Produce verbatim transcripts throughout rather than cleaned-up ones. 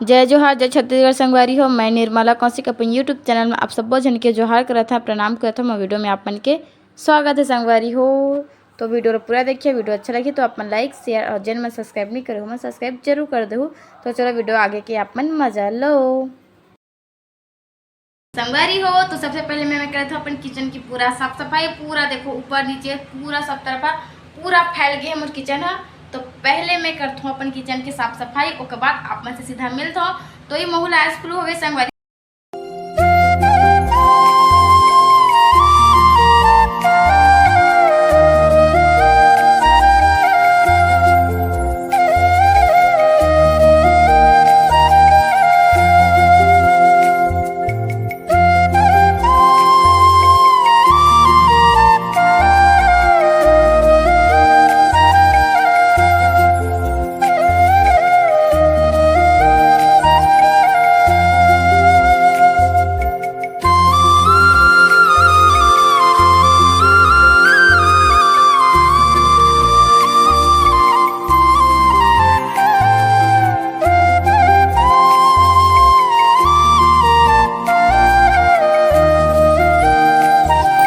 जय जोहार, जय छत्तीसगढ़ संगवारी हो। मैं निर्मला कौशिक अपन YouTube चैनल में आप सब्बो झन के जोहार करत हव, प्रणाम करत हव। मैं वीडियो में आप मन के स्वागत है संगवारी हो। तो वीडियो ला पूरा देखिए, वीडियो अच्छा लगी तो आप मन लाइक, शेयर और जेन मन सब्सक्राइब नहीं करे हो, मन सब्सक्राइब जरूर कर देहू। तो चलो वीडियो आगे के आप मन मजा लो। संगवारी हो, तो सबसे पहले मैं, मैं करत हूँ अपन किचन की पूरा साफ सफाई। पूरा देखो, ऊपर नीचे पूरा सब तरफा पूरा फैल गए मोर किचन ह। तो पहले मैं करत हूँ अपन किचन की साफ सफाई, ओकर बाद आप मन से सीधा मिलत हूँ। तो ये महू ला स्कूल होवे संगवारी।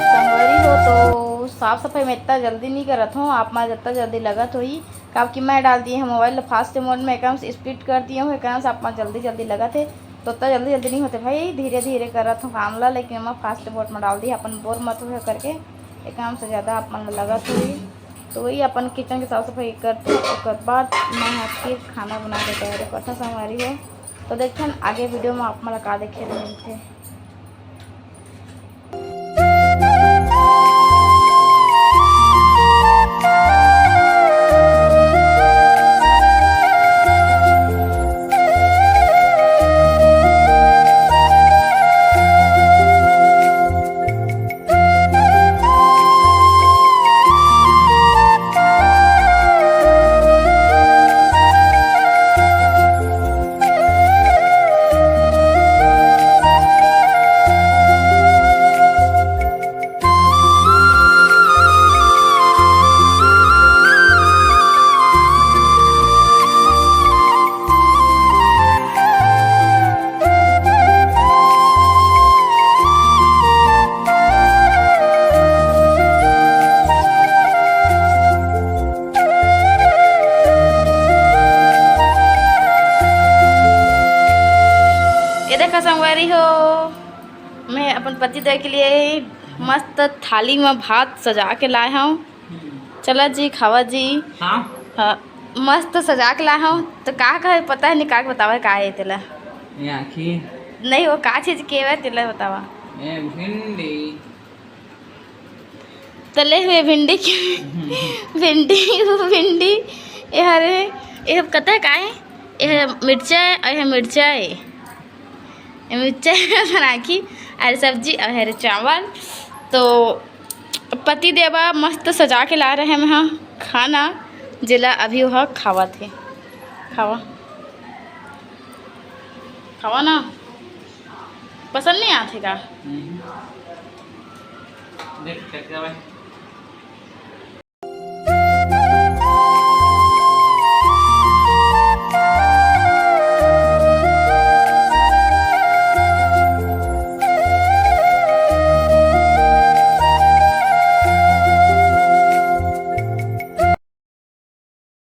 संगवारी हो, तो साफ सफाई मैं इतना जल्दी नहीं करत हूँ, आप मन जितना जल्दी लगत होही, काबर कि मैं डाल दिए हूँ मोबाइल ला फास्ट मोड में, एकदम से स्पीड कर दिए हूँ, एकदम से आप मन जल्दी जल्दी लगत है। तो उतना जल्दी जल्दी नहीं होते भाई, धीरे धीरे करत हूँ काम ला, लेकिन मैं फास्ट मोड में डाल दिए, अपन बोर मत हुए करके एकदम से ज़्यादा आप मन ला लगत होही। तो वही अपन किचन के साफ सफाई करत हूँ, ओकर बाद मैं ह फिर खाना बना के तैयारी करत हूँ संगवारी हो। तो देखथन आगे वीडियो में आप मन ला का देखे ला मिलथे। ये देखा संगवारी हो, मैं अपन पति देव के लिए मस्त थाली में भात सजा के लाए हूँ। चला जी, खावा जी। हाँ। हाँ, मस्त सजा के लाए हूँ। तो का का है पता है नहीं, का के बतावे का है तेला? ये आँखी। नहीं, वो का चीज के है तेला बतावा। ये भिंडी। तले हुए भिंडी के भिंडी, वो भिंडी, ये हरे, ये कता का है? ये मिर्चा है और ये मिर्चा है। मिर्चा बनाकी, अरे सब्जी, अरे चावल। तो पति देवा मस्त सजा के ला रहे हैं खाना, जेला अभी वह खावत है। खावा, खावा ना, पसंद नहीं आते का? हम्म। देख, चख जावे।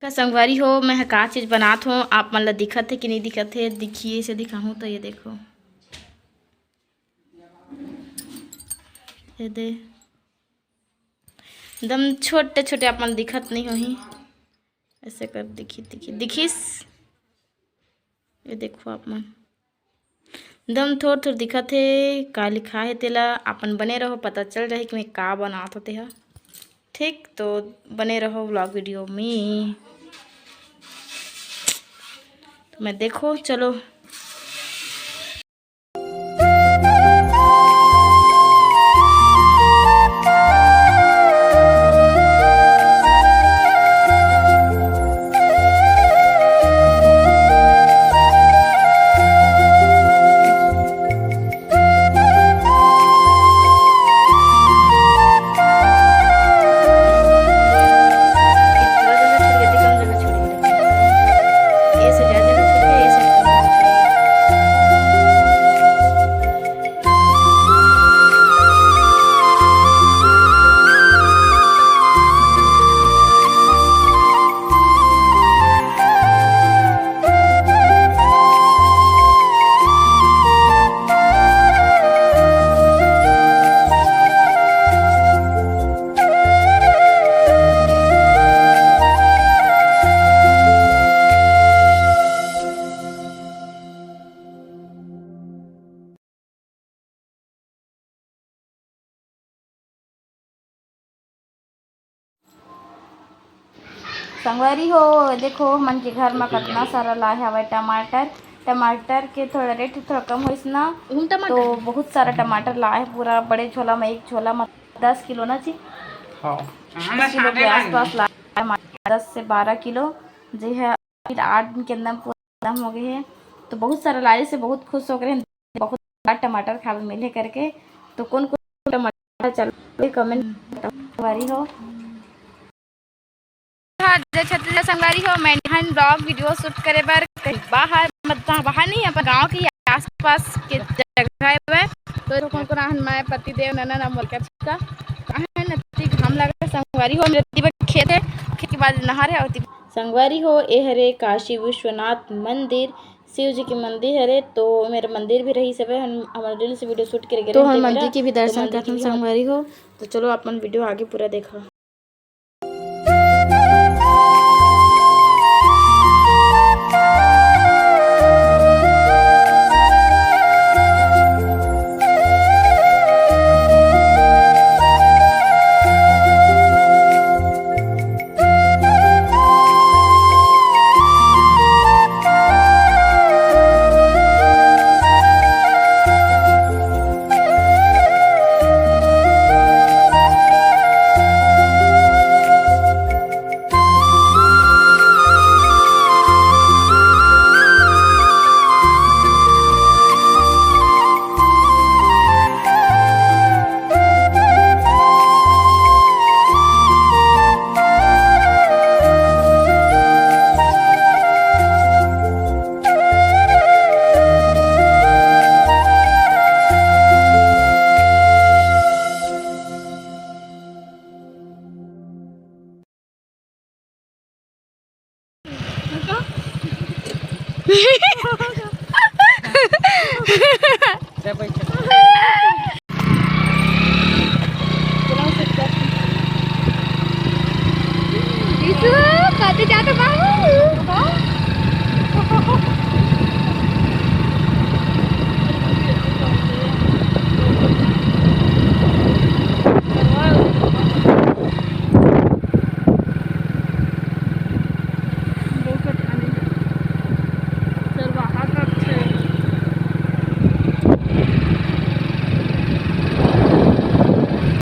का संगवारी हो, मैं ह का चीज बनात हों, आप मन ला दिखत हे कि नहीं दिखत हे? दिखिए से दिखाहूँ तो ये देखो, ये दे, एकदम छोटे छोटे आप मन दिखत नहीं होही, ऐसे कर दिखी, दिखी, दिखिस। ये देखो आप मन, एकदम थोर थोर दिखत हे, का लिखा हे तेला। अपन बने रहो, पता चल जाही कि मैं का बनात हों तेहा। ठीक, तो बने रहो vlog video में। तो मैं देखो, चलो। संगवारी हो, देखो, हमन के घर म कतना सारा लाए हवय टमाटर। टमाटर के थोड़ा रेट थोड़ा कम होइस ना, उहू टमाटर? तो बहुत सारा टमाटर लाए हे, पूरा बड़े झोला म, एक झोला म दस किलो ना जी, हाँ। दस किलो के आसपास लाए टमाटर, दस से बारह किलो, जे है फिर आठ दिन के अंदर पूरा खत्म हो गए है। तो बहुत सारा लाए से बहुत खुश हो गए हैं, बहुत सारा टमाटर खावे मिले करके। तो कौन कौन टमाटर चल कमेंट संगवारी हो। हाँ, जय छत्तीसगढ़ संगवारी हो, मैं निहन vlog video shoot करे बर कहीं बाहर, मतलब बाहर नहीं, अपन गांव के ही आसपास के जगह है। तो कौन कौन आहन, मैं पति देव, ननद, अउ मोर का छिपका। आहन अति घाम लगा संगवारी हो, मेरे तिबा खेत है, खेत के बाद नहर है और तिबा संगवारी हो, ए हरे काशी विश्वनाथ मंदिर, शिव जी के मंदिर हरे। तो मेरा मंदिर भी रही सब, हम हमारे reels video shoot करे गए तो रहन हम तेन मंदिर बेरा, के भी तो दर्शन मंदिर के करथन भी हम संगवारी हो। तो चलो अपन video आगे पूरा देखा।